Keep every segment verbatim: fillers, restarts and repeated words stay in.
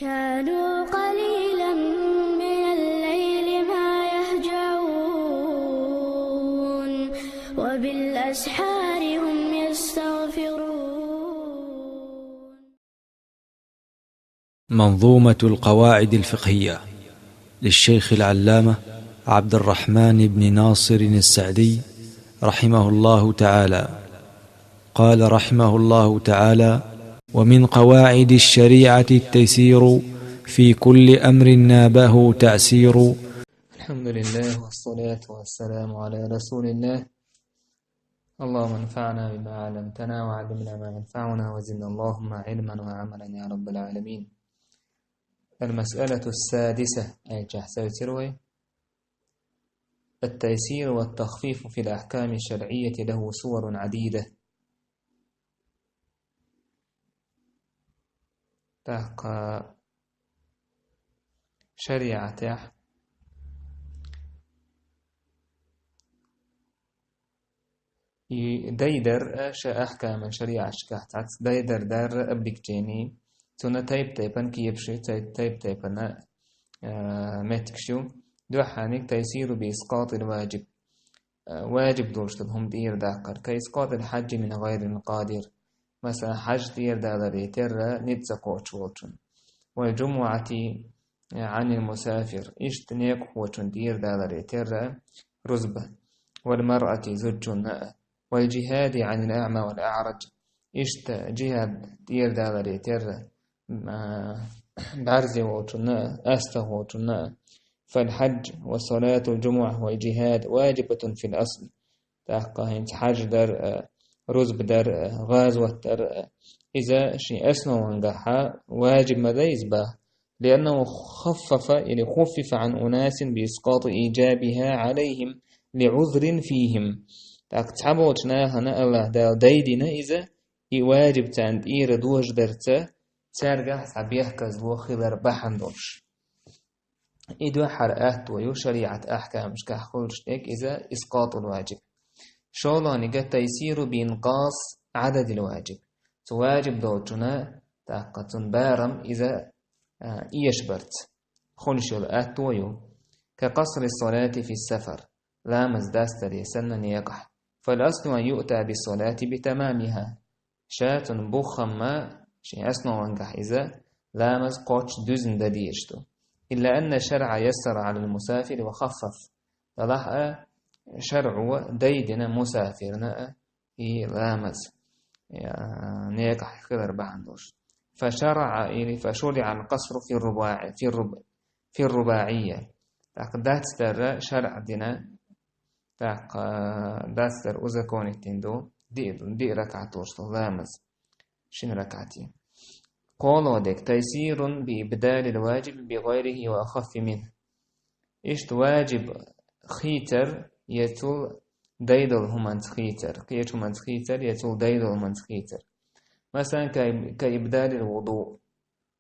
كانوا قليلا من الليل ما يهجعون، وبالأسحار هم يستغفرون. منظومة القواعد الفقهية للشيخ العلامة عبد الرحمن بن ناصر السعدي رحمه الله تعالى. قال رحمه الله تعالى: ومن قواعد الشريعة التيسير في كل أمر نابه تعسير. الحمد لله والصلاة والسلام على رسول الله. اللهم انفعنا بما علمتنا وعلمنا ما ينفعنا وزدنا اللهم علما وعملا يا رب العالمين. المسألة السادسة، أي جحسة وتروي. التيسير والتخفيف في الأحكام الشرعية له صور عديدة. تحقى شريعة تح. И дайдар, э, ша ахкаман шариаташкахь цац дайдар дар облегчение. Цуна тайп-тайпан кепши, цай-, тайп-тайпана, э, меткшу. Дуьххьаниг тайсиру би искъатил ваджиб. Э, ваджиб долуш долу хӀума тӀера даккхар. Ка искъатил хьаджи мин гӀайрил къадир. Масала, хьаж тӀера даларе терра ницкъ ца кхочуш волчун. Вал джумуати, э, гӀанил мусафир. Иштта некъахочун тӀера даларе терра рузба. Вал маръати зудчунна а. Вал джихади гӀанил аъма вал аърадж. Иштта джихад тӀера даларе терра, а, бӀарзе волчунна а, астагӀа волчунна а. Фал хьадж ва салатул джумуа вал джихад ваджибатун фил асл. ТӀаккха хӀинца хьаж дар а, рузба дар а, гӀазот дар а, иза шен основангахьа ваджиб ма дай иза баха. لأنه خفف или خفف عن أناس بإسقاط إيجابها عليهم لعذر فيهم. ТӀаккха цхьаболчу нахана АллахӀ Дала дайдина иза, и ваджиб царна тӀера дожадарца, цаьргахь цхьа бехказло хилар бахьана долуш. И дуьххьара атто ю шариат ахкамашкахь хуьлуш дерг иза искъатул ваджиб. ШолгӀаниг тайсиру би инкъас гӀададил ваджиб. Цу ваджиб долчунна, тӀаккха цунна барам иза, а, эшабарца хуьлуш йолу атто ю. Ка къасри салати фи сафар, ламаз дастаре санна некъахь. Фал аслу ан юъта би салати би тамамиха. Ша цунна буххамма шен основангахь иза ламаз кхоччуш дуьзна дан дезаш ду. Илла анна шаръа яссара гӀалал мусафири ва хаффаф. Далахь а шаръо дайдина мусафирна а и ламаз, я, некъахь хилар бахьана долуш. Фа шаръа или фа шуриъа ал-къасру фи рубаъи-, фи руб-, фи рубаъия. ТӀаккха дацдарра шаръ дина, тӀаккха дацдар узаконить дина ду, диъ, диъ ракаӀат долуш долу ламаз. Шин ракаӀате. КхоалгӀа дерг тайсирун би ибдалил ваджиб би гӀайрихи ва ахаффи минху. Иштта ваджиб хийцар, я цул дайдолу хӀуманца хийцар, кхечу хӀуманца хийцар, я цул дайдолу хӀуманца хийцар. Масалан, ка иб-, ка ибдалил вуду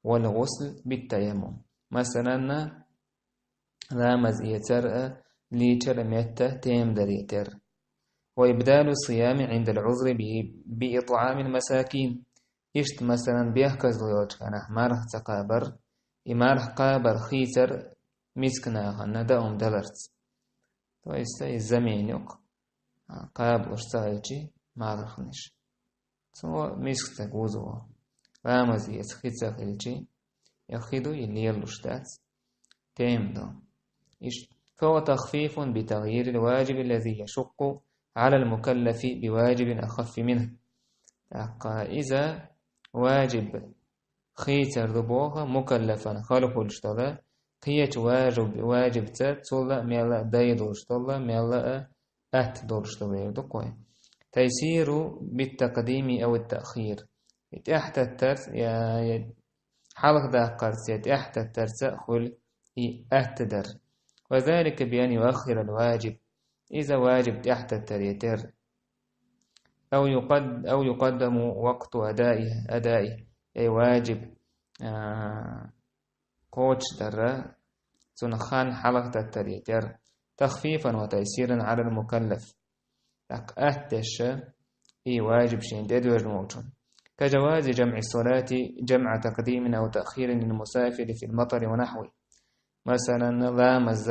вал гӀусл бит таяммум. Масалан, ламаз эцар а, лийчар а метта тема даре терра. Ва ибдалу сиями гӀиндал гӀузри би, би итӀамил масакин. Иштта, масалан, бехказло йолчу хенахь марха ца кхабар, и марха кхабар хийцар мисканахана даум даларца. То есть, и замена ю-кх, а, кхабалуш ца хилчи марханаш. Цо мискачу стаг вузо. Ламаз эца хи ца хилчи, я хи ду, и лелалуш дац. Тема ду. Иштта. Фа хува тахфифун би тагйирил ваджиби лази яшукку гӀалал мукаллафи би ваджибин ахаффи минху. ТӀаккха иза ваджиб хийцар ду боху мукаллафан хала хуьлуш долу, кхечу ваджиб-, ваджибца цул а мелла а дай долуш долу, мелла а атта долуш долу эр ду кхой. Тайсиру бит такъдими ау таъхир. И тӀаьхьататтарца, я, я хьалхадаккхарца, я тӀаьхьататтарца а хуьлу и атта дар. Ва залика би ан юаххирал ваджиб. Иза ваджиб тӀаьхьататтаре терра. Ау юкъад-, ау юкъаддаму вакъту адаи, адаи. Эй ваджиб, а, кхочушдарра, цунах хан хьалхадаттаре терра, тахфифан ва тайсиран гӀалал мукаллаф. ТӀаккха атта деш и ваджиб шена тӀедоьжна волчун. كجواز جمع الصلاة جمع تقديم أو تأخير للمسافر في المطر ونحوه. Масалан, ламаз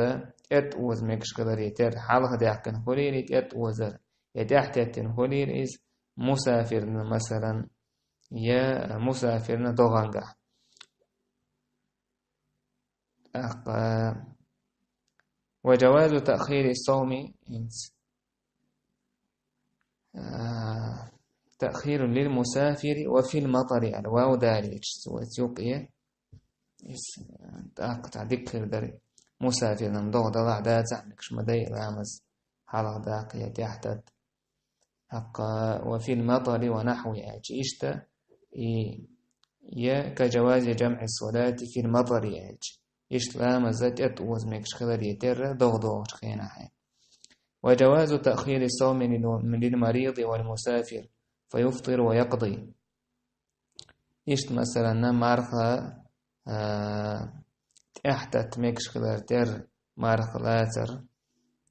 тӀетӀаоза мегаш хиларе терра, хьалха даьккхина хулийла тӀетӀаозар, я тӀехьатеттина хулийла из мусафирна, масалан, я мусафирна догӀангахь. ТӀаккха وجواز تأخير الصوم, хӀинца, а, تأخير للمسافر وفي المطر, аьлла, вав далийча, цо цу юкъе, из, а, тӀаккха цхьа дика хир дара. Мусафирна догӀа далахь, дацахь мегаш, ма дай ламаз хьалха даккха я тӀехьатетта. ТӀаккха وفي المطر ونحوه аьлча, иштта, и, я كجواز جمع الصلاة في المطر аьлча, иштта ламаз тӀетӀаоза мегаш хиларе терра догӀа доагӀача хенахь. وجواز تأخير الصوم لل-، للمريض والمسافر فيفطر ويقضي. Иштта, масалан, марха, а, тӀехьатетта мегаш хиларе терра, марха лацар,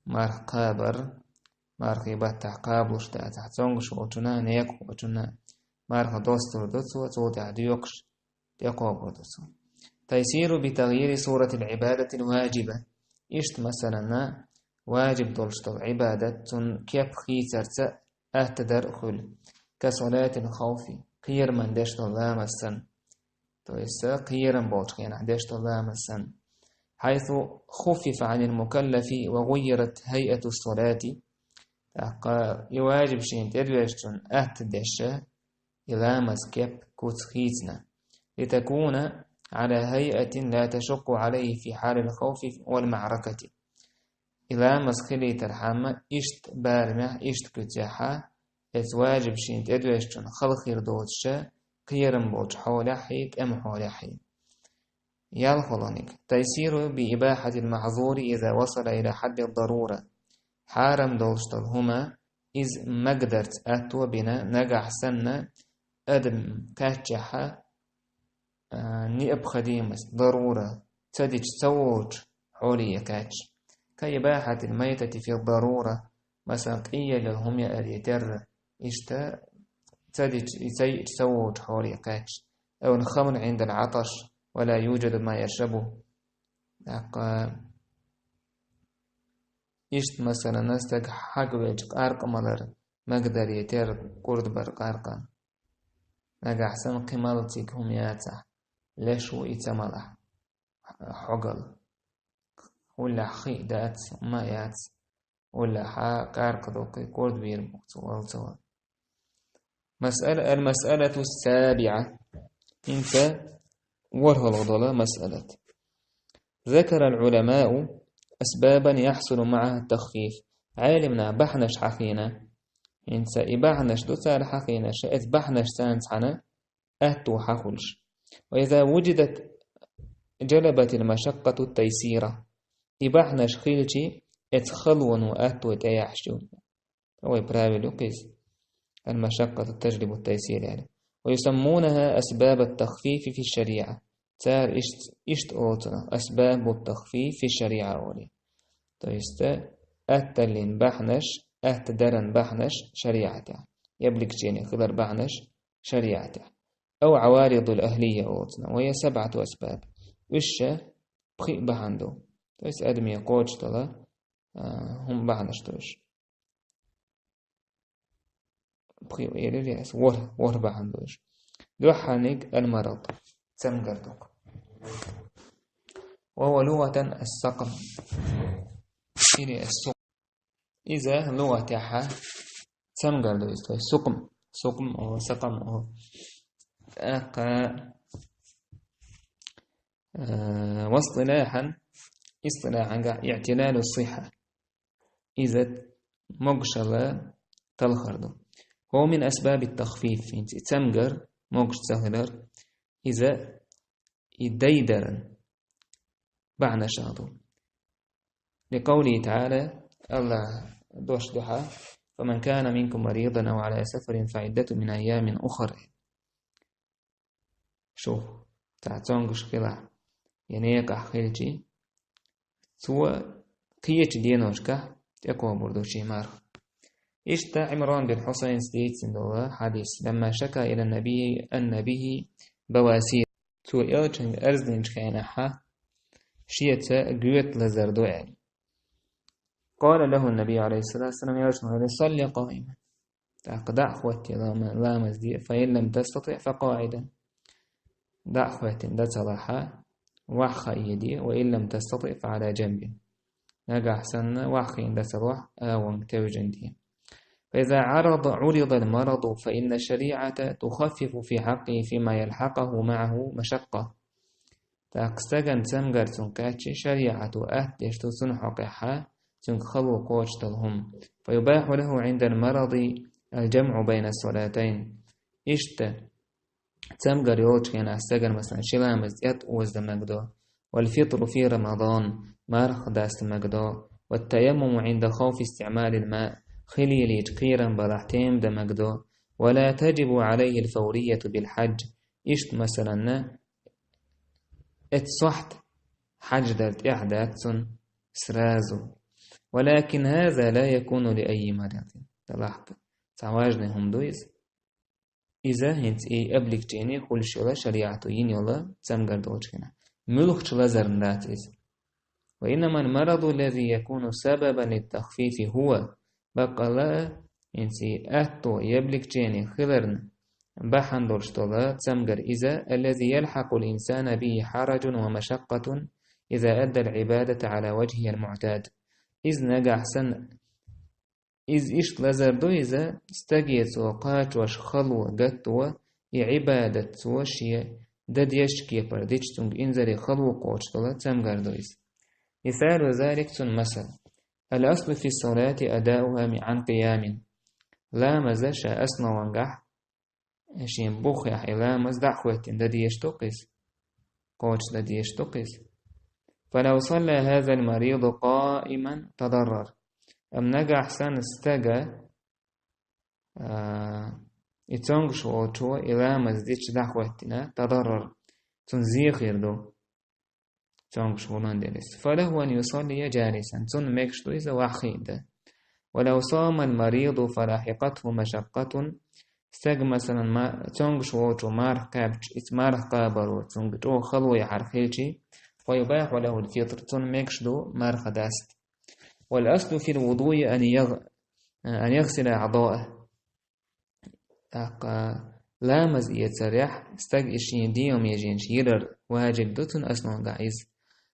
марха кхабар, мархий баттахь кхабалуш дацахь, цомгуш волчунна, некъахочунна марха достур ду цо, цул тӀаьхьа доькъуш тӀекхобур ду цо. تيسير بتغيير صورة العبادة الواجبة. Иштта, масалан, важиб долуш долу Ӏибадат, цунна кеп хийцарца атта дар а хуьлу. كصلاة الخوف, кхераман деш долу ламаз санна. То есть, кхерам болчу хенахь деш долу ламаз санна. حيث خفف عن المكلف وغيرت هيئة الصلاة. ТӀаккха и важиб шена тӀедоьжначунна атта деш, и ламаз кеп куц хийцина. لتكون على هيئة لا تشق عليه في حال الخوف والمعركة. И ламаз хилийтархьама, иштта барамехь, иштта куьцехьа, эца важиб шена тӀедоьжначунна хала хир доцуша, кхерам болчу хьолехьий, тӀеман хьолехьий. ЯлхолгӀаниг. تيسير بإباحة المحظور إذا وصل إلى حد الضرورة. Хьарам долуш долу хӀума, иза магадарца атто бина, нагахь санна адам кхаьччехьа, а, необходимость, дарура, ца дича ца волчу хьоле кхаьчча. كإباحة الميتة في الضرورة, масалан, къелла хӀума яаре терра, иштта ца дича, и ца йиъча ца волчу хьоле кхаьчча. أو الخمر عند العطش ولا يوجد ما يشربه. ТӀаккха иштта, масалан, стаг хьагвелча къаркъа малар магадаре терра, кӀурд бар къаркъа. Нагахь санна кхин мала цига хӀума яцахь, леш ву и ца малахь, хьогал. Уллехь хи дац, ма яц. Уллехьа къаркъа доккхий кӀурд бийр бу, цу вала ца вала. مسألة، المسألة السابعة. ХӀинца ворхӀалгӀа дола масъалат. ذكر العلماء أسبابا يحصل معها التخفيف. Ӏелимна бахьанаш хьахийна. ХӀинца и бахьанаш ду цара хьахийнарш, эцу бахьанаш царна цхьана аьтту хьахулуш. وإذا وجدت جلبت المشقة التيسير. И бахьанаш хилчи, эцу халоно аьтту тӀеяхьаш ю. Вай правил ю кхиз. المشقة تجلب التيسير, яьлла. ويسمونها أسباب التخفيف في الشريعة. Цара ишт-, иштта олу цунах, أسباب التخفيف في الشريعة олий. То есть, атталлин бахьанаш, атта даран бахьанаш шариатехь. Облегчение хилар бахьанаш шариатехь. أو عوارض الأهلية олу цунах. وهي سبعة أسباب. Уьш ша пхиъ бахьана ду. То есть, адаме кхочушдала, а, хӀума бахьанаш ду уьш. Пхи-, элира ас, ворхӀ, ворхӀ бахьана ду уьш. Дуьххьарниг المرض, цамгар ду. وهو لغة السقم. Или السقم. Иза лугӀатехьа цамгар ду иза, то есть сукъм, сукъм о, сакъам о. ТӀаккха, э, واصطلاحا, истилахьангахь اعتلال الصحة. Иза могушалла талхар ду. هو من أسباب التخفيف, хӀинца и цамгар, могуш ца хилар, иза и дайдаран бахьанашах ду. لقوله تعالى, АллахӀа дош дуьхьа: فمن كان منكم مريضا أو على سفر فعدة من أيام أخر. Шу, цхьа цомгуш хилахь, я некъахь хилчи, цо кхечу деношкахь тӀекхобур ду шен марха. Иштта Ӏимран бин Хьусайнас дийцина долу хьадис: «لما شكا إلى النبي أن به بواسير». Цо элчанга арз динчу хенахь, шеца гоьта лазар ду аьлла. قال له النبي عليه الصلاة والسلام: «يا رسول الله، صل قائما». ТӀаккха дӀа а хӀоттий ламаз де, «فإن لم تستطع فقاعدا». ДӀа а хӀоттийна дан ца лахь, ваха хиъна де, «وإن لم تستطع فعلى جنب». Нагахь санна ваха хиъна дан ца лахь, агӀонга тевжина де. «فإذا عرض، عرض المرض فإن الشريعة تخفف في حقه فيما يلحقه معه مشقة». ТӀаккха стагана цамгар цунна кхаьчча, шариӀато атта деш ду цунна хьокъехь, цуьнга хало кхочушдала хӀума. «فيباح له عند المرض الجمع بين الصلاتين». Иштта, цамгар йолчу хенахь стагана, масалан, ши ламаз тӀе а оза дан мегадо. «والفطر في رمضان», марха даста мегадо. «والتيمم عند خوف استعمال الماء», хи лелийча кхерам балахь тема дан мегадо. «ولا تجب عليه الفورية بالحج». Иштта, масалан, эццахь хьаьж дар тӀехь дац цунна сразу. «ولكن هذا لا يكون لأي مريض». Далахка, цхьа важный хӀума ду иза. Иза хӀинца и облегчение хуьлуш йолу шариӀато йина йолу цамгар долчу хенахь. Муьлххачу лазарна дац иза. «وإنما المرض الذي يكون سببا للتخفيف هو», баккъалла, хӀинца и атто, и облегчение хиларна бахьана долуш долу цамгар иза, «الذي يلحق الإنسان به حرج ومشقة إذا أدى العبادة على وجهها المعتاد». Иза нагахь санна, иза иштта лазар ду иза, стаге цо кхачош хало гатто, и Ӏибадат цо шен дан дезачу кепара дича, цуьнга инзаре хало кхочушдала цамгар ду иза. «مثال ذلك», цунна масал: «الأصل في الصلاة أداؤها عن قيام». Ламаза ша основангахь, шен бухехь и ламаз дӀа а хӀоьттина дан дезаш ду-кх иза. Кхочушдан дезаш ду-кх иза. «فلو صلى هذا المريض قائما تضرر». Амма нагахь санна стага, а, и цомгуш волчо и ламаз дича дӀа а хӀоьттина, تضرر, цунна зе хир ду. Цомгуш волан дела иза. «فله أن يصلي جالسا», цунна мегаш ду иза ваха хиъна дан. «ولو صام المريض فلاحقته مشقة». Стаг, масалан, ма-, цомгуш волчо марха кхаьбча, иза марха кхабаро цуьнга чӀогӀа хало яхьар хилча, «فيباح له الفطر», цунна мегаш ду марха даста. «والأصل في الوضوء أن يغ-، أن يغسل أعضاءه». ТӀаккха ламаз эцарехь, стаг и шен дегӀан меженаш йилар важиб ду цунна, основангахь иза.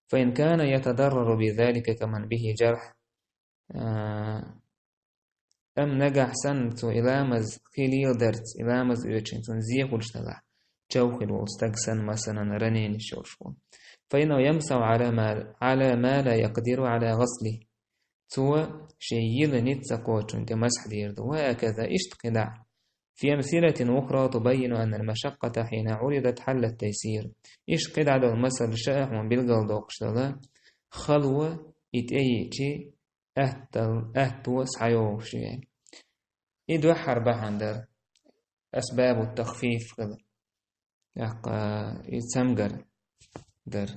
«فإن كان يتضرر بذلك كمن به جرح». А, амма нагахь санна цо и ламаз хи леладарца, и ламаз оьцуш цунна зе хуьлуш делахь, чов хилла волу стаг санна, масалан, ранениш йолуш волу. «فإنه يمسح على ما، على ما لا يقدر على غسله». Цо шен йила ницкъ ца кхочунна тӀе масхь дийр ду. «وهكذا», иштта кхидӀа. «في أمثلة أخرى تبين أن المشقة حين عرضت حل التيسير». Иштта кхидӀа долу масалш а хьуна билгалдоккхуш дала, хало и тӀееъча, атто, атто схьайогӀуш ю. И дуьххьара бахьана дара, асбабу тахфиф хилар. ТӀаккха и цамгар дара.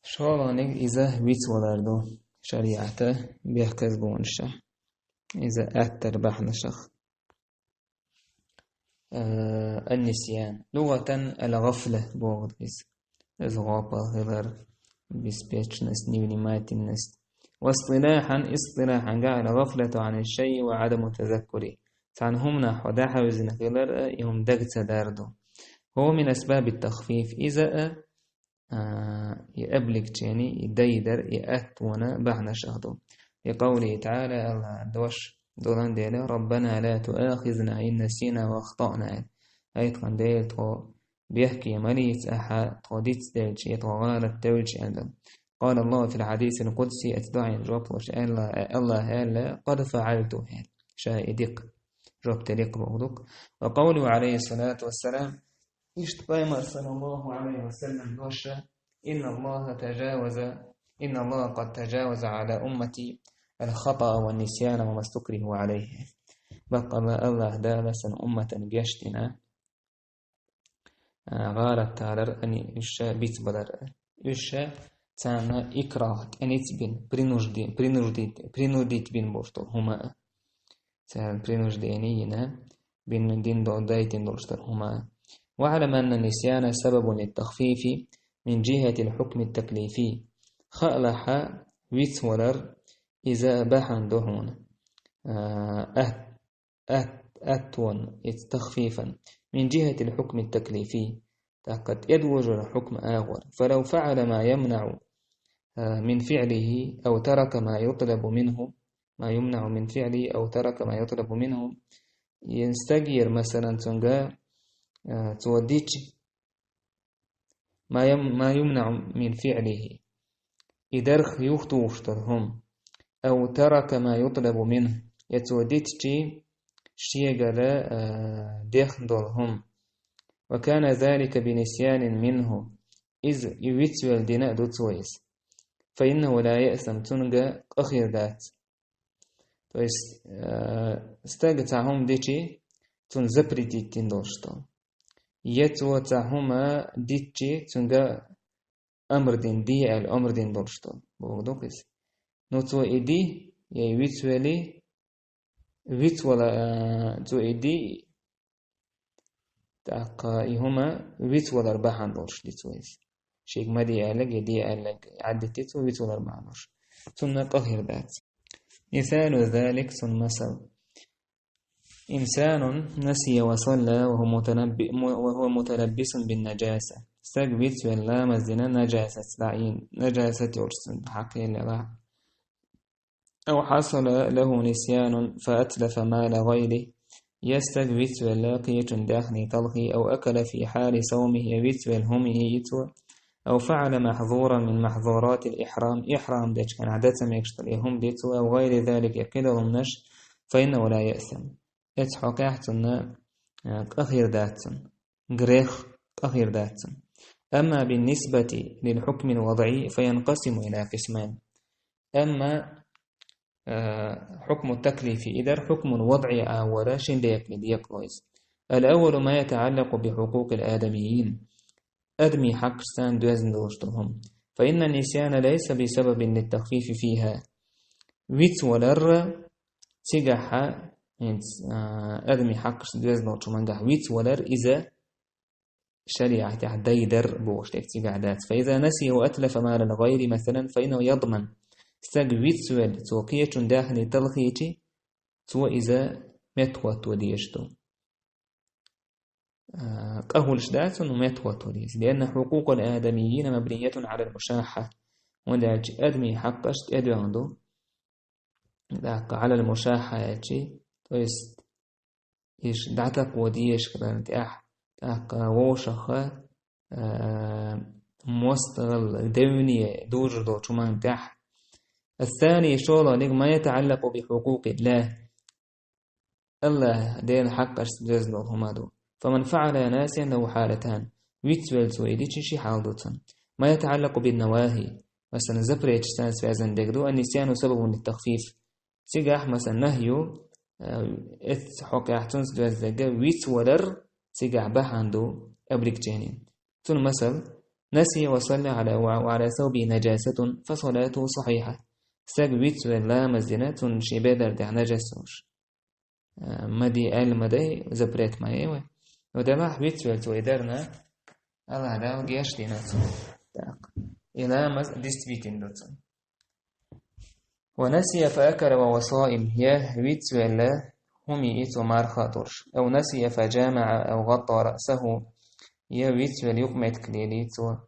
ШолгӀаниг иза вицвалар ду шариӀата бехказбонашах. Иза аттар бахьанашах. Э, ан-нисьян. ЛугӀатан ал-гӀафла боху иза. Иза гӀопал хилар, беспечность, невнимательность. Ва истилахьан, истилахьан гахь ал-гӀафлату ан аш-шайъи ва Ӏадаму тазаккури. Цхьана хӀуманах хьо дӀахьевзина хилар а, и хӀума дага ца дар ду. ХӀува мин асбаби тахфиф. Иза а, а, и облегчение, и дайдар, и аттона бахьанашах ду. Ли къавлихи таӀала, АллахӀан дош долан дела: «Раббана ла туахизна ин насина ва ахтаъна». Ай тхан Дела, тхо бехке ма лийца ахьа, тхо дицделча, я тхо гӀалат девлча аьлла. Къала АллахӀу фил хьадисил къудси, эцу дуьхьа жоп луш аьлла, АллахӀа аьлла: «Къад фаӀалту», аьлла. Ша и дикх, жоп тӀе дикх боху дукх. Ва къавлуху, алейхиссалату вассалам, Иштта Пайхамар, саллаллаху алейхи ва саллям, дош: «Инна Аллаха тажаваза, инна Аллаха къад тажаваза ала уммати ал-хатаа ва нисьяна ва мастукриху алейхи». Баккъалла, АллахӀ Дала сан умматан гечдина, а, гӀалат далар а, уьш ша бицбалар а. Уьш ша царна икрах, тӀеницбина, принужди-, принуждит-, принудить бина болуш долу хӀума а. тӀаккха принуждение йина, бин дин до дайтин долуш дара хӀума. واعلم أن النسيان سبب للتخفيف من جهة الحكم التكليفي. Хаалахь, вицвалар иза бахьана ду хьуна. А, ат-, ат-, атван, из تخفيفا من جهة الحكم التكليفي. ТӀаккха тӀедожар хьукма агӀор. فلو فعل ما يمنع، а, من فعله أو ترك ما يطلب منه، ما يمنع من فعله أو ترك ما يطلب منه. Ен стагер, масалан, цунга, а, цо дичи, ما يم-، ما يمنع من فعله. И дарх юхатухуш долу хӀума. أو ترك ما يطلب منه. Я цо дитчи шегара, а, дехна долу хӀума. وكان ذلك بنسيان منه. Иза и вицвелла дина а ду цо иза. فإنه لا يأثم, цунга къа хир дац. То есть, э, стага цхьа хӀума дичи, цунна запретить дина долуш долу. Я цо цхьа хӀума дитчи, цунга амр дина, де аьлла амр дина долуш долу. Боху ду-кх иза. Ну, цо и ди, я и вицвели, вицвала, э, цо и ди, тӀаккха и хӀума вицвалар бахьана долуш ди цо иза. Шега ма де аьлларг, я де аьлларг, Ӏаддитти цо вицвалар бахьана долуш. Цунна къа хир дац. مثال ذلك, цунна масал. إنسان نسي وصلى وهو متنب-، وهو متلبس بالنجاسة. Стаг вицвелла ламаз дина нажасат, лаӀин, нажасат йолуш цунна хьакхелла лаьа. أو حصل له نسيان فأتلف مال غيره. Я стаг вицвелла кхечун даьхни талхий, أو أكل في حال صومه, я вицвелла хӀума йи цо, أو فعل محظورا من محظورات الإحرام, ихьрам дечу хенахь дан ца мегаш долу я хӀума ди цо, أو غير ذلك, я кхидолу хӀуманаш, فإنه لا يأثم. Эцу хьокъехь цунна, а, къа хир дац цунна. Грех къа хир дац цунна. أما بالنسبة للحكم الوضعي فينقسم إلى قسمين. Амма, а, хьукму таклифи, и дар хьукмун вадъи а вара, шин декъе декъалойза. الأول ما يتعلق بحقوق الآدميين. Адамийн хьакъашца доьзна долуш долу хӀума. فإن النسيان ليس بسبب للتخفيف فيها. Вицвалар цигахь, хӀинца, а, адамийн хьакъашца доьзна долчу хӀумангахь вицвалар иза шариӀатехь дайдар бохуш дерг цигахь дац. فإذا نسي وأتلف مال الغير مثلا فإنه يضمن. Стаг вицвелла, цо кхечун даьхни талхийчи, цо иза меттахӀотто дезаш ду. А, къа хуьлуш дац, но меттахӀотто деза. لأن حقوق الآدميين مبنية على المشاحة. ХӀунда аьлча адамийн хьакъаш тӀедоьгӀна ду. ТӀаккха على المشاحة аьлчи, то есть, иш дӀатакхо дезаш хиларна тӀехь, тӀаккха вовшаха, а, мостагӀалла, девне дужур долчу хӀуманна тӀехь. الثاني, шолгӀаниг, ما يتعلق بحقوق الله. АллахӀ Делан хьакъашца доьзна долу хӀума ду. فمن فعلها ناسيا له حالتان. Вицвелла цо и дичи ши хьал ду цунна. ما يتعلق بالنواهي. Масалан, запреташца связан дерг ду, النسيان سبب للتخفيف. Цигахь, масалан, нахью, э, эцу хьокъехь цунца доьзна дерг, вицвалар цигахь бахьана ду облегчение. Цуьнан масал: نسي وصلى على، وعلى ثوبه نجاسة فصلاته صحيحة. Стаг вицвелла ламаз дина, цунна шен бедар тӀехь нажас йолуш. Э, ма де аьлла ма дай, запрет ма яй вай. Но делахь вицвелла цо и дарна, АллахӀ Дала гечдина цунна. Так. И ламаз действительно ду цунна. ونسي فأكل وهو صائم. Я вицвелла хӀума йи цо марха а долуш. أو نسي فجامع أو غطى رأسه. Я вицвелла юкъаметтиг лели цо.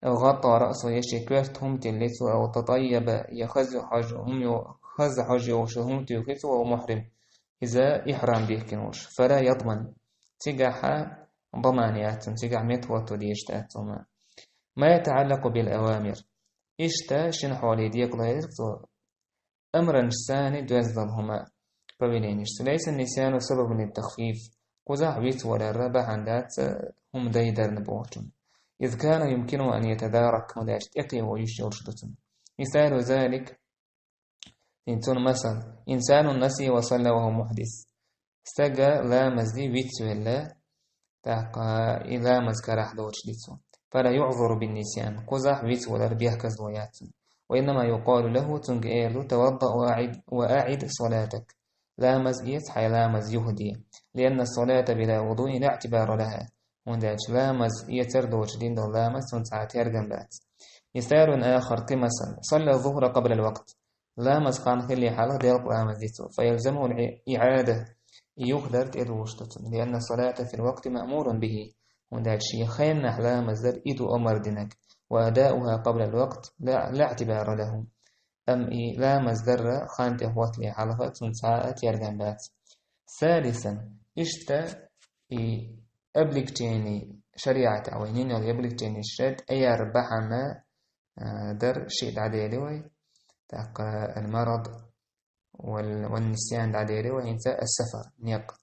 أو غطى رأسه, я шен коьрта хӀума тилли цо, أو تطيب, я хаза хьожа хӀума йо-, хаза хьожа йолуш хӀума туьйхи цо, وهو محرم. Иза ихьрам бехкина волуш. فلا يضمن. Цигахь даман яц цунна, цигахь меттахӀотто дезаш дац цо хӀума. ما يتعلق بالأوامر. Иштта шина хьоле декъалойза цо. Амранашца доьзна долу хӀума, повеленешца. ليس النسيان سببا للتخفيف. Кхузахь вицвалар бахьана дац хӀума дайдарна бохучун. إذ كان يمكنه أن يتدارك, хӀунда аьлча тӀекхио йиш йолуш ду цунна. مثال ذلك, хӀинца цунна масал: إنسان نسي وصلى وهو محدث. Стага ламаз ди вицвелла, тӀаккха и ламаз карахь доцуш ди цо. فلا يعذر بالنسيان. Кхузахь вицвалар бехказло яц цунна. وإنما يقال له, цунга эр ду: توضأ وأعد، وأعد صلاتك. ламаз эца, хьайн ламаз юхаде. لأن الصلاة بلا وضوء لا اعتبار لها. ХӀунда аьлча ламаз эцар доцуш дина долу ламаз цунна цхьа а тергам бац. مثال آخر, кхин масал. صلى الظهر قبل الوقت. Ламаз хан хилале хьалха делкъа ламаз дина цо. فيلزمه الإعادة. И юхадар тӀедогӀуш ду цунна. لأن الصلاة في الوقت مأمور به. ХӀунда аьлча шен хеннахь ламаз дар и ду омар динарг. وأداؤها قبل الوقت لا, لا اعتبار له. Амма и ламаз дар хан тӀехӀоттале хьалха цунна цхьа а тергам бац. ثالثا, иштта и облегчение шариӀатехь, вай нин йолу облегчение шариӀат тӀеяр бахьана, а, дар шиъ дӀадели вай, тӀаккха المرض وال-, والنسيان дӀадели вай, хӀинца السفر, некъ.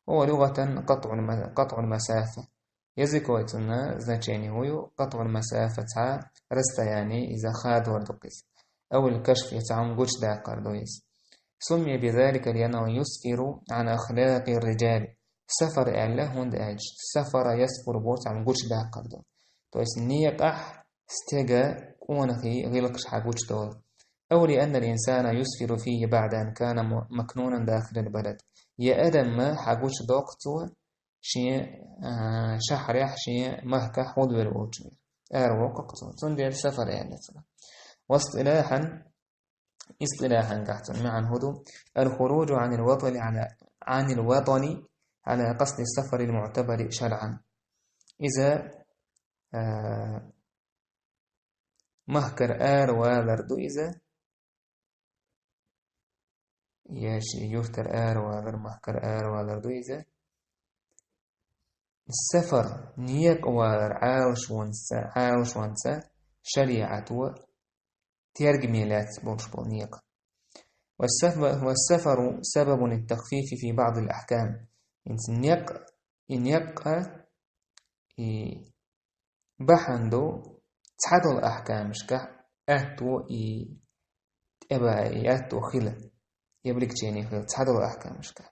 هو لغة قطع الم-, قطع المسافة. Языковой цунна значение хӀу ю, قطع المسافة, цхьа расстояние, иза хадор ду иза. أو الكشف, я цхьа хӀума гучудаккхар ду иза. سمي بذلك لأنه يسفر عن أخلاق الرجال. Сафар аьлла, хӀунда аьлча сафара ясфур боху цхьа хӀума гучудаккхар ду. То есть некъахь стеган къонахий гӀиллакхаш хьагучудолу. أو لأن الإنسان يسفر فيه بعد أن كان م-, مكنونا داخل البلد. Я адам хьагучудоккху цо шен, а, шахьарехь, шен махкахь хьулвер волчу. Ара воккху цо. Цундела сафар аьлла цо. واصطلاحا, истилахьан гахь цунна маьӀна хӀу ду: الخروج عن الوطن على، عن الوطن على قصد السفر المعتبر شرعا. Иза, а, махкара аравалар ду иза, я ши юртара аравалар, махкара аравалар ду иза. Сафар, некъа валар Ӏалашонца, Ӏалашонца шариӀато тергаме лаьцна болуш болу некъа. والسف-، والسفر سبب للتخفيف في بعض الأحكام. ХӀинца некъ-, и некъ, и бахьана ду цхьадолу ахькамашкахь аьтто и тӀеба-, и аьтто хила, и облегчение хила цхьадолу ахькамашкахь.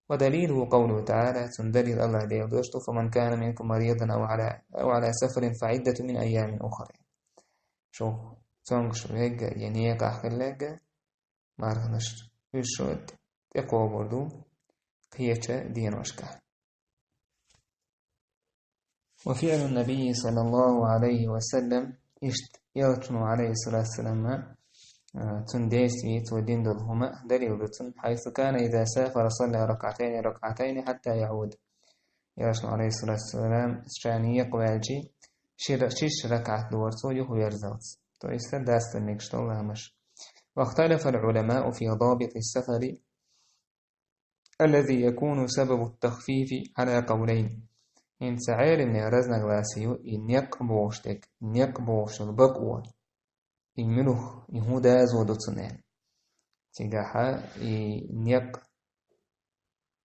ودليله قوله تعالى, цунна далил АллахӀ Дела дош ду: فمن كان منكم مريضا أو على، أو على سفر فعدة من أيام أخر. Шу цомгуш верг я некъахь хилларг, марханаш уьш шу тӀекхобур ду кхечу деношкахь. وفعل النبي صلى الله عليه وسلم, иштта Элчано, عليه الصلاة والسلام, а, цуьнан действие, цо дина долу хӀума далил ду цунна, حيث كان إذا سافر صلى ركعتين ركعتين حتى يعود. Элчано, عليه الصلاة والسلام, ша некъа ваьлча, ши ра-, шишша ракаӀат дора цо юхаверзалц. То есть, дастам мегаш долу ламазаш. واختلف العلماء في ضابط السفر الذي يكون سبب التخفيف على قولين. ХӀинца Ӏеламнехан разногласие ю, и некъ бохуш дерг, некъ бохуш йолу бакъо, и муьлха, и хӀун дазо ду цунна. Цигахьа и некъ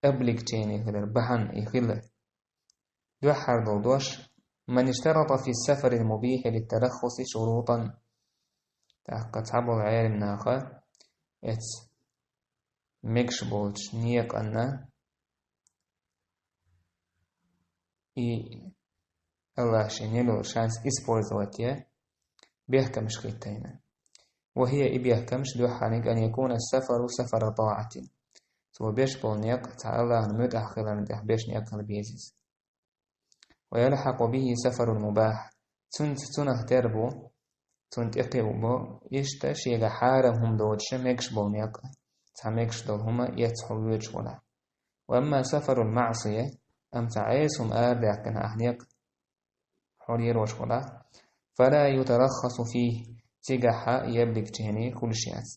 облегчение хилар, бахьана и хила. Дуьххьара долу дош: من اشترط في السفر المبيح للترخص شروطا. ТӀаккха цхьаболу Ӏеламнаха эцу мегаш болчу некъанна и АллахӀа шен елла шанс использовать е бехкамаш хӀиттийна. وهي, и бехкамаш дуьххьарниг: أن يكون السفر سفر طاعة. Цо беш болу некъ цхьа АллахӀан муьтӀахь хиларна тӀехь беш некъ хила беза иза. ويلحق به سفر مباح. Цуьнца, цунах тера бу, цунна тӀекхиъ бу, иштта шега хьарам хӀума доцуша мегаш болу некъ, цхьа мегаш долу хӀума эцна хьо воьдуш волахь. وأما سفر المعصية, амма цхьа Ӏеса хӀума арадаьккхина ахь некъ хьо лелош волахь, فلا يترخص فيه, цигахьа и облегчение хуьлуш яц.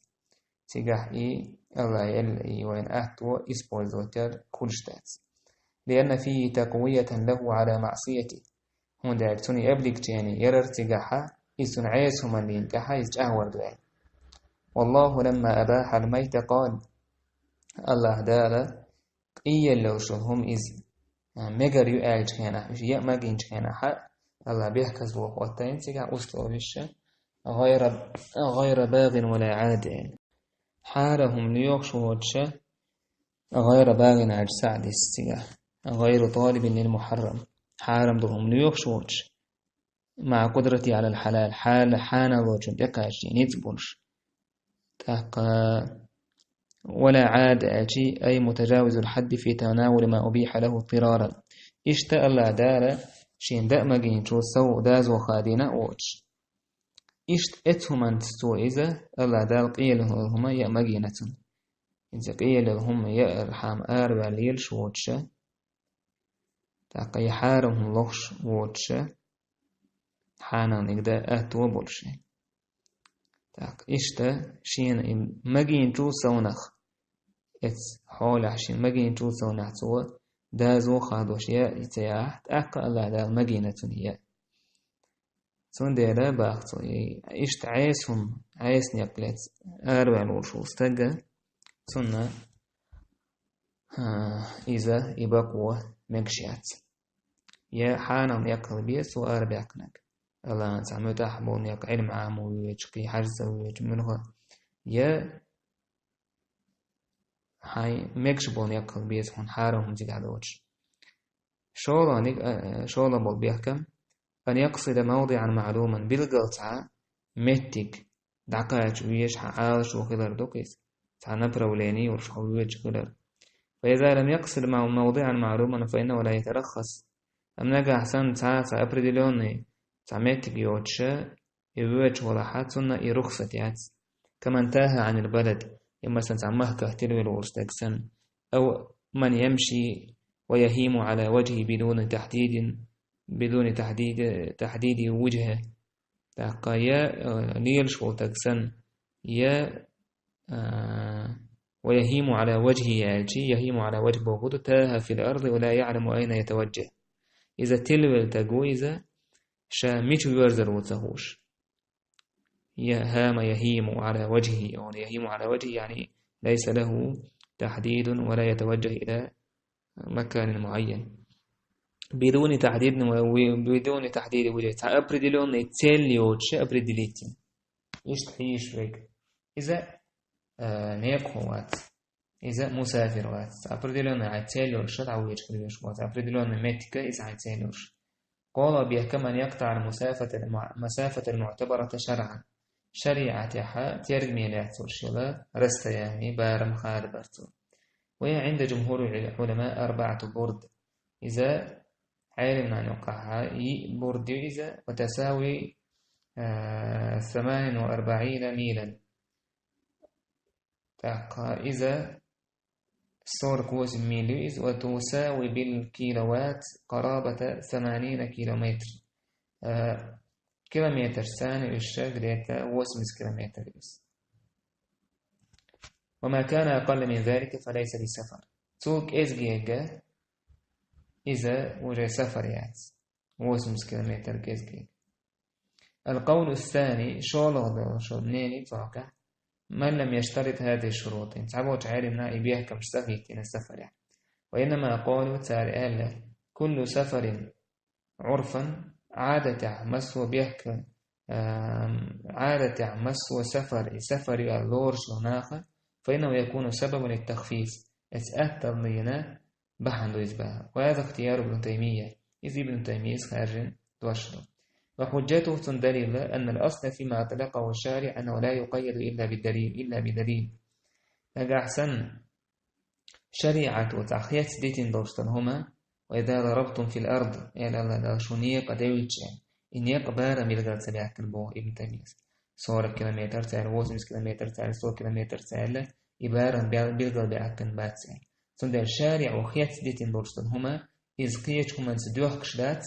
Цигахь и АллахӀа елла и вайна аьтто использовать яр хуьлуш дац. لأن فيه تقوية له على معصيته. ХӀунда аьлча цунна и облегчение ярар цигахьа, иза цунна Ӏеса хӀуманна дийна тӀехьа иза чӀагӀвар ду аьлла. والله لما أباح الميتة قال. АллахӀ Дала къийлаллалуш йолу хӀума иза, а, мегар ю аьллачу хенахь, уьш яа магийначу хенахьа, АллахӀа бехказло хӀоттайна цигахь условиша, غير، غير باغ ولا عاد. Хьарам хӀума лоьхуш воцуша, غير باغ аьлча схьа а дисса цигахь, غير طالب للمحرم. Хьарам долу хӀума лоьхуш воцуш, مع قدرته على الحلال, хьала-, хьаналлочун тӀекхачий ницкъ болуш. ТӀаккха ولا عاد аьлча, أي متجاوز الحد في تناول ما أبيح له اضطرارا. Иштта АллахӀ Дала шена даа магийначул сов дозал хадийна а воацаш. Иштта эцу хӀуманца цо иза, АллахӀ Дала къелла хӀума яа магийна цунна. Иза къелла хӀума яархьама араваьлла лелаш воацаш, тӀаккха и хьарам хӀума лохаш воацаш, хьанал нигда атто болуш. ТӀаккха иштта шена и магийначул совнах, эцу хьолехь шена магийначул совнах цо дозал хадош яа, и ца яахь, тӀаккха АллахӀ Дала магийна цунна яа. Цундела баха цо, и иштта Ӏеса хӀума, Ӏеса некъ лаьцна араваьлла волуш волу стаг, цунна, а, иза, и бакъо мегаш яц. Я хьанал некъ хила беза цо арабаьккхинарг. АллахӀан цхьа муьтӀахь болу некъ, Ӏилма Ӏамо воьдуш, кхин хьажцӀа воьдуш, муьлхха. Я хьайн мегаш болу некъ хила беза хьуна хьарам хӀума цигахь доцуш. ШолгӀаниг, а, шолгӀа болу бехкам: أن يقصد موضعا معلوما, билггал цхьа меттиг дӀакхача везаш хьан Ӏалашо хилар ду-кх иза, цхьа направление йолуш хьо воьдуш хилар. فإذا لم يقصد مو-، موضعا معلوما فإنه لا يترخص. Амма нагахь санна цхьа, цхьа определённый цхьа меттиг йоцуша, и воьдуш валахьа, цунна и рухсат яц. كمن تاه عن البلد, и, масалан, цхьа махках тилвелла волу стаг санна. أو من يمشي ويهيم على وجهه بدون تحديد، بدون تحديد، تحديد وجهة. ТӀаккха я, э, лелаш волу стаг санна, я, э, ويهيم على وجهه аьлча, يهيم على وجهه бохург ду, تاه في الأرض ولا يعلم أين يتوجه. Иза тилвелла стаг ву иза, ша мича воьрзур ву ца хууш. يا هام يهيم على وجهه، يهيم على وجهه، يعني ليس له تحديد ولا يتوجه إلى مكان معين. بدون تحديد و-، بدون تحديد وجهة. Цхьа определённый цель йоцуш, определитель. Иштта хьийзаш верг. Иза, э, некъахо вац. Иза мусафир вац. Определённый хьайн цель йолуш дӀавоьдуш хила везаш вац. Определённый меттига иза хьайн цель йолуш. КхоалгӀа бехкам: أن يقطع المسافة الم-، مسافة المعتبرة شرعا. ШариӀатехьа тергаме лаьцна йолуш йолу расстояние, барам хадабар цо. وهي عند جمهور العلماء أربعة برد. Иза Ӏеламнана юкъахьа йиъ бурд ю иза, وتساوي، а, ثمان وأربعين ميلا. ТӀаккха иза сорок восемь миль ю иза, وتساوي بالكيلوات قرابة ثمانين كيلومتر. Э, километрашца уьш где-то восемьдесят километр ю иза. وما كان أقل من ذلك فليس بسفر. Цул кӀезигерг иза уже сафар яц. Восемьдесят километр кӀезигерг. القول الثاني, шолгӀа долуш мнение цхьаъ: من لم يشترط هذه الشروط. Цхьаболчу Ӏеламнаха и бехкамаш ца хӀиттийна сафарехь. وإنما قالوا, цара аьлла: كل سفر عرفا, Ӏадатехь массо бехк-, ам, Ӏадатехь массо сафар, и сафар ю аьлла лоруш йолу наха, فإنه يكون سببا للتخفيف. Эцу атталлина бахьана ду иза баха. وهذا اختيار ابن تيمية. Иза Ибн Таймийяс хаьржина дош ду. وحجته, цуьнан далил, أن الأصل فيما أطلقه الشارع أنه لا يقيد إلا بالدليل، إلا بدليل. Нагахь санна шариӀато цхьа хец дитина долуш долу хӀума, وإذا ضربتم في الأرض, аьлла АллахӀ Дала, шу некъа девлча, и некъа барам билгал ца баьккхина боху Ибн Таймийяс. Сорок километр ца аьлла, восемьдесят километр ца аьлла, сто километр ца аьлла, и барам бел-, билгал баьккхина бац аьлла. Цундела шариӀо хец дитина долуш долу хӀума, иза кхечу хӀуманца доьхкуш дац,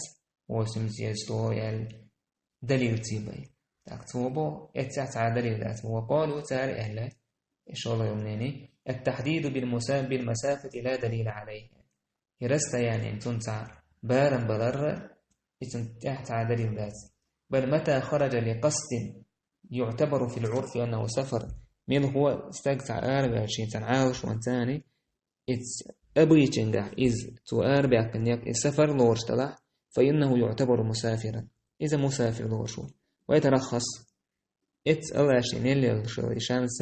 восемьдесят, сто аьлла, далил ца бай. ТӀаккха цо бо, эццехь цхьа далил дац. وقالوا, цара аьлла, и шолгӀа йолу мнение: التحديد بالمسا-، بالمسافة لا دليل عليه. И расстояние, цунна цхьа барам баларра, и цунна тӀехь цхьа далил дац. بل متى خرج لقصد يعتبر في العرف أنه سفر. Мелхо стаг цхьа араваьлла шен цхьана Ӏалашонца, иза обычайгахь иза цо арабаьккхина некъ, и сафар лоруш делахь, فإنه يعتبر مسافرا. Иза мусафир лоруш ву. ويترخص. Эццахь АллахӀ шена елла йолуш йолу и шанс,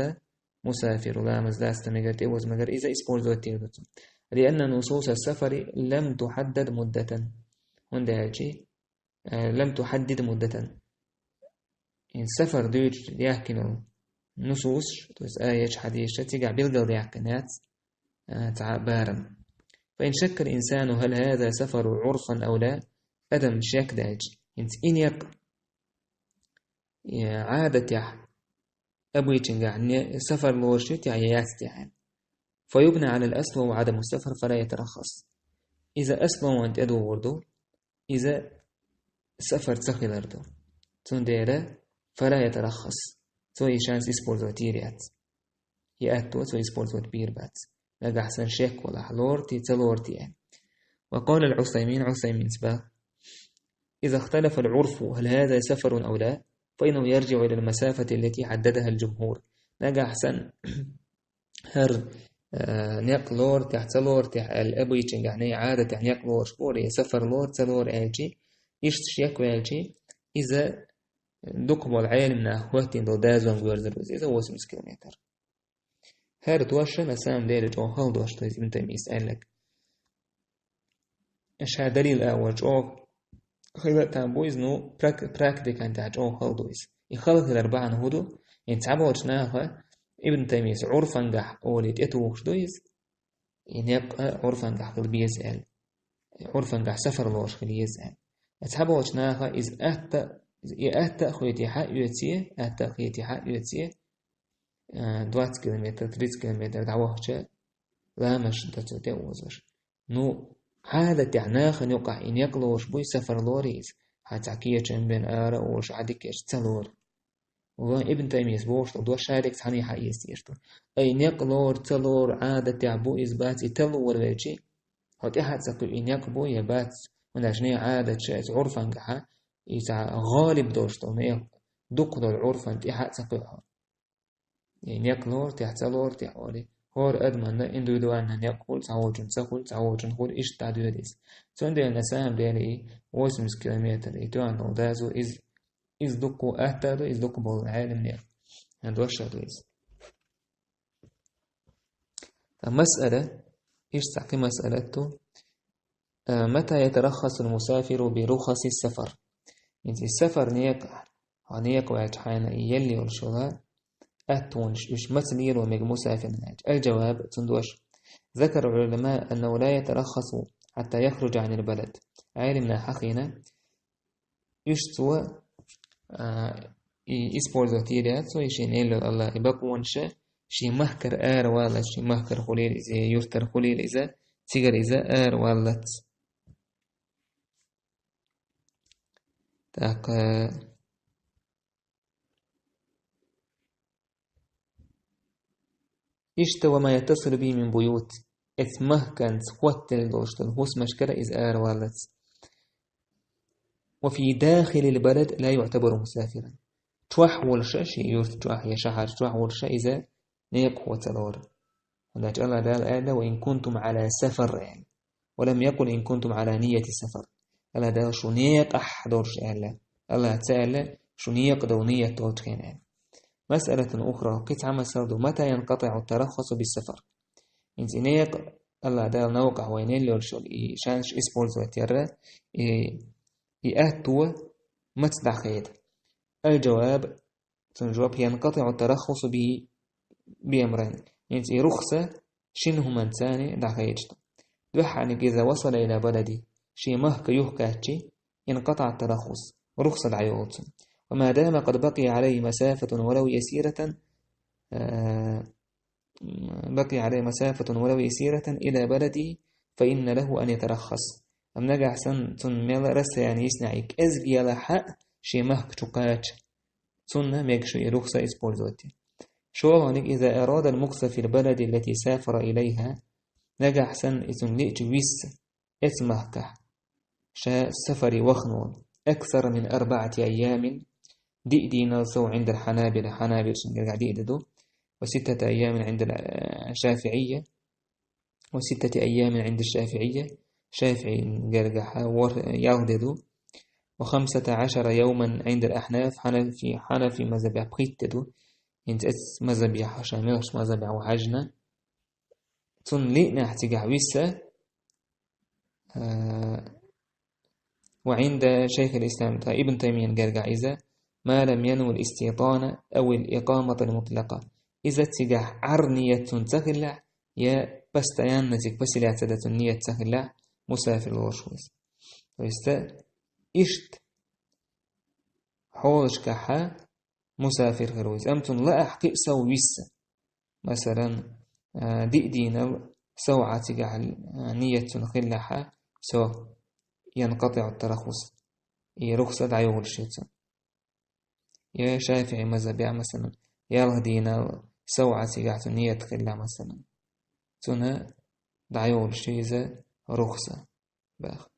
мусафиру ламаз даста мегар, тӀевоза мегар, иза использовать дийр ду цо. لأن نصوص السفر لم تحدد مدة. ХӀунда аьлча, э, لم تحدد مدة. И сафар дуьйцуш яхкина йолу нусус, то есть аяташ, хьадисаш, цигахь билгалдаьккхина яц, а, цхьа барам. فإن شك الإنسان هل هذا سفر عرفا أو لا؟ Адам шек даьлча, хӀинца и некъ, э, Ӏадатехь, обычайгахь не-, сафар лоруш ю техьа я яц техьа. فيبنى على الأصل وهو عدم السفر فلا يترخص. Иза асло ван тӀедугӀур ду, иза сафар ца хилар ду. Цундела فلا يترخص. Цо и шанс использовать йийр яц. И аьтто цо использовать бийр бац. Нагахь санна шек валахь, лорти, ца лорти аьлла. وقال العثيمين, Ӏусайминс баха: إذا اختلف العرف هل هذا سفر أو لا، فإنه يرجع إلى المسافة التي حددها الجمهور. Нагахь санна хӀара, э, некъ лорти, ца лорти аьлла, обычайгахь, не Ӏадатехь некъ лоруш бу, я сафар лору, ца лору аьлчи, иштта шек ваьлчи, иза дукхахболу Ӏелам наха хӀоттийна долу дозанга верзар ву иза, восемьдесят километр. ХӀара дош на самом деле чӀогӀа хала дош ду иза, Ибн Таймийс аьлларг. Ша далил а вара чӀогӀа хила а там бу иза, ну, прак-, практикан тӀехь чӀогӀа хала ду иза. И хала хилар бахьана хӀун ду? ХӀинца цхьаболчу наха Ибн Таймийс Ӏурфангахь олий тӀетухуш ду иза. И некъ а Ӏурфангахь хила беза аьлла. И Ӏурфангахь сафар лоруш хила еза аьлла. Цхьаболчу наха иза атта, и атта а хетий хьаоьций, атта а хетий хьаоьций, а, двадцать километр, тридцать километр дӀавахча, ламазаш дан цо тӀеозош. Ну, Ӏадатехь нахана юкъахь и некъ лоруш буй, сафар лорий иза. Хьан цхьа кечам бен ара а волуш, Ӏадикеш ца лору. Ва Ибн Таймийс бохуш долу дош шадерг цхьаьна хьаэца дезаш ду. Ай, некъ лору, ца лору, Ӏадатехь бу иза, бац, и талла вара велчи, хьо тӀаьхьа а ца кхуьу, и некъ бу я бац, хӀунда аьлча не Ӏадат ша иза Ӏурфангахьа, и цхьа гӀалиб долуш долу, не дукха долу Ӏурфан тӀаьхьа а ца кхуьу хьо. И некъ лору техь, ца лору техь олий. ХӀора адаманна индивидуально некъ хуьлу, цхьаволчун ца хуьлу, цхьаволчун хуьлу, иштта дӀадоьду иза. Цундела на самом деле и восемьдесят километр, и тоьхна долу доза, иза, иза дуккха атта а ду, иза дуккха болу Ӏелам некъ. Дош а ду иза. Ткъа масъала, иштта кхин масъалат ду, а, متى يترخص المسافر برخص السفر؟ ХӀинца и сафар некъа, хьо некъа ваьлча хьайна и елла йолуш йола, аттонаш уьш маца лело мега мусафирна аьлча? الجواب, цуьнан дош: ذكر العلماء أنه لا يترخص حتى يخرج عن البلد. Ӏелам наха хьахийна, уьш цо, а, и использовать йийр яц цо, и шена эллал Аллах, и бакъонаш шен махкара ара валлалц, шен махкара хуьлийла иза, я юьртара хуьлийла иза, цигара иза ара валлалц. ТӀаккха иштта وما يتصل به من بيوت, эцу махканца хоттаделла долуш долу хӀусамашкара иза ара валлалц. وفي داخل البلد لا يعتبر مسافرا. Чохь волуша, шен юьрта чохь я шахьар чохь волуша иза некъахо ца лору. ХӀунда аьлча Аллах Дала аьлла: وإن كنتم على سفر, аьлла. ولم يقل إن كنتم على نية سفر. Аллах Дала шу некъахь долуш аьлла. Аллах ца аьлла, шу некъа долу ният долчу хенахь аьлла. مسألة أخرى, кхин цхьа масала ду: متى ينقطع الترخص بالسفر؟ ХӀинца и некъа, Аллах Дала новкъахь вайна елла йолуш йолу и шанс использовать ярра, и, и атто маца дӀахеда? الجواب, цуьнан жоп: ينقطع الترخص به بأمرين. ХӀинца и рухса шина хӀуманца дӀахедаш ду. Дуьххьарниг: إذا وصل إلى بلده, шен махка юхакхаьччи, انقطع الترخص, рухса дӀайолу цуьнан. وما دام قد بقي عليه مسافة ولو يسيرة, а, بقي عليه مسافة ولو يسيرة إلى بلده فإن له أن يترخص. Амма нагахь санна цунна мел расстояние йиснехь и кӀезиг ялахь а шен махка чу кхача, цунна мега шу и рухса использовать ян. ШолгӀаниг: إذا أراد المكث في البلد التي سافر إليها, нагахь санна и цунна лиъча висса, эцу махкахь, ша сафаре вахана волу, أكثر من أربعة أيام, диъ дийнал сов, عند الحنابلة, хьанабилашна гергахь диъ де ду, وستة أيام عند الشافعية, وستة أيام عند الشافعية, шафиӀин гергахь ворхӀ-, ялх де ду, وخمسة عشر يوما عند الأحناف, хьанафи, хьанафи мазхабехь пхийтта де ду, хӀинца эцу мазхабехь, ша муьлхачу мазхабехь ву хьаьжна, цунна лиънехь цигахь висса, а, وعند شيخ الإسلام, ткъа Ибн Таймиян гергахь иза ما لم ينو الاستيطان أو الإقامة المطلقة. Иза цигахь Ӏар ният цун ца хилахь, я постоянно цига поселяться дан цун ният ца хилахь, мусафир лоруш ву иза. То есть, иштта хьолашкахьа мусафир хир ву иза. Амма цунна лаахь кхин а сов виса. Масалан, а, диъ дийнал сов Ӏа цигахь, а, ният цун хилахьа, со янкъатиӀу тарахус. И рухса дӀайолуш ю цун. Я ШафиӀи мазхабехь, масалан, ялх дийнал сов Ӏа цигахь цун ният хилла, масалан. Цунна дӀайолуш ю иза рухса. Бах.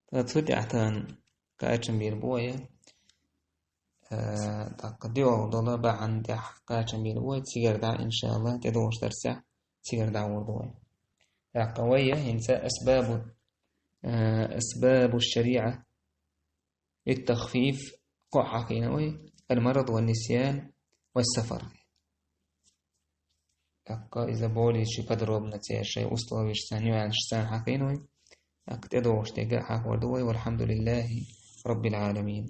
Ткъа цу тӀехь тхан кхачам бийр бу вай, э, тӀаккха доьалгӀа долу бахьана тӀехь кхачам бийр бу вай, цигара дӀа, иншааллахӀ, тӀедогӀуш дарсехь, цигара дӀагӀур ду вай. ТӀаккха вай хӀинца асбабу, э, асбабу шариӀа литтахфиф кхоъ хьахийна вай, ал-марад ва нисьян ва сафар. ТӀаккха иза более чу подробно церан шайн условияшца, нюансашца хьахийна вай. ТӀаккха тӀедогӀуш дерг а хьахор ду вай, валхьамдулиллахӀи раббил Ӏаламин.